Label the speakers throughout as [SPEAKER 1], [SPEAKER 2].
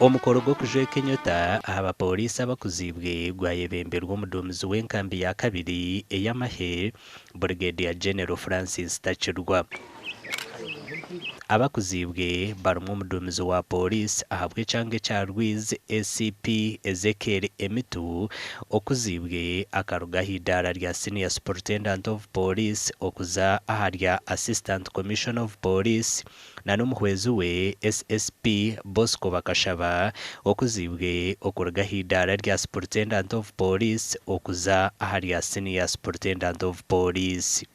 [SPEAKER 1] Omukoro gw'okujweka enyota aha bapooriisi abakuziibwe gwayebemberwa omuduumizi w'enkambi ya kabiri ey'amahe, Brigadier General Francis Takirwa. Abakuziibwe barimu omuduumizi wa pooriisi ahabw'ekyanga ekya Rwizi ACP Ezekiel Emitu okuziibwe akaruga ah'idaara rya Senior Superintendent of Police okuza aha rya Assistant Commissioner of Police na n'omuhwezi we SSP Bosco Bakashaba okuziibwe okuruga ah'idaara rya Superintendent of Police okuza aha rya Senior Superintendent of Police.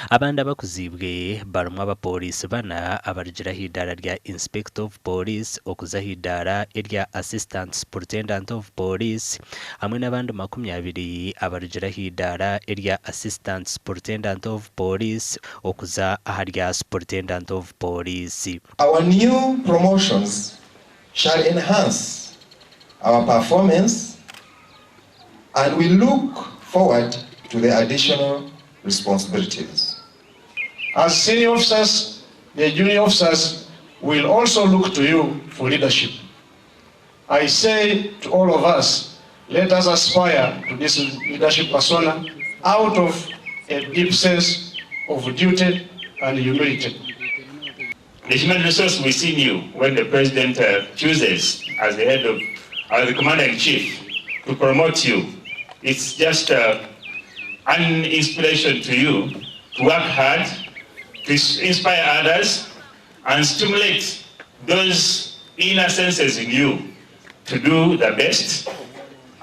[SPEAKER 1] Abandi abakuziibwe barimu abapooriisi bana abarugire ah'idaara rya Inspector of Police okuza ah'idaara erya Assistant Superintendent of Police hamwe n'abandi 20 abarugire ah'idaara erya Assistant Superintendent of Police okuza aha rya Superintendent of Police.
[SPEAKER 2] Our new promotions shall enhance our performance and we look forward to the additional responsibilities.
[SPEAKER 3] As senior officers, the junior officers will also look to you for leadership. I say to all of us, let us aspire to this leadership persona out of a deep sense of duty and humility.
[SPEAKER 4] The human resource we see in you when the president chooses as the head of, as the commander-in-chief to promote you, it's just an inspiration to you to work hard, to inspire others, and stimulate those inner senses in you to do the best,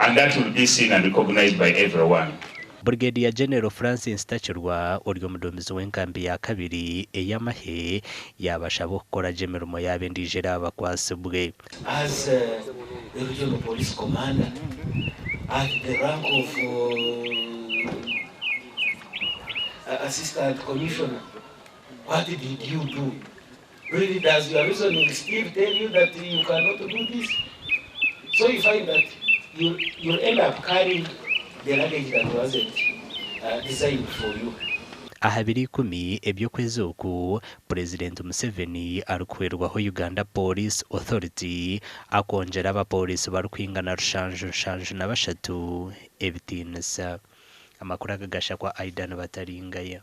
[SPEAKER 4] and that will be seen and recognized by everyone.
[SPEAKER 1] Brigadier General Francis Takirwa ori omuduumizi w'enkambi ya kabiri ey'amahe yaabashaba okukora gye emirimo yaabo endiijo eraabakwasibwe.
[SPEAKER 5] As the regional police commander at the rank of assistant commissioner, what did you do? Really, does your reasoning still tell you that you cannot do this? So you find that you end up carrying the luggage that wasn't designed for you.
[SPEAKER 1] Aha biro ikumi eby'okwezi oku, Purezidenti Museveni arikuhwerwaho Uganda Police Authority akongyera abapooriisi barikwingana rushanju nshanju na bashatu ebitiinisa. Amakuru aga gashakwa Aidan Bataringaya.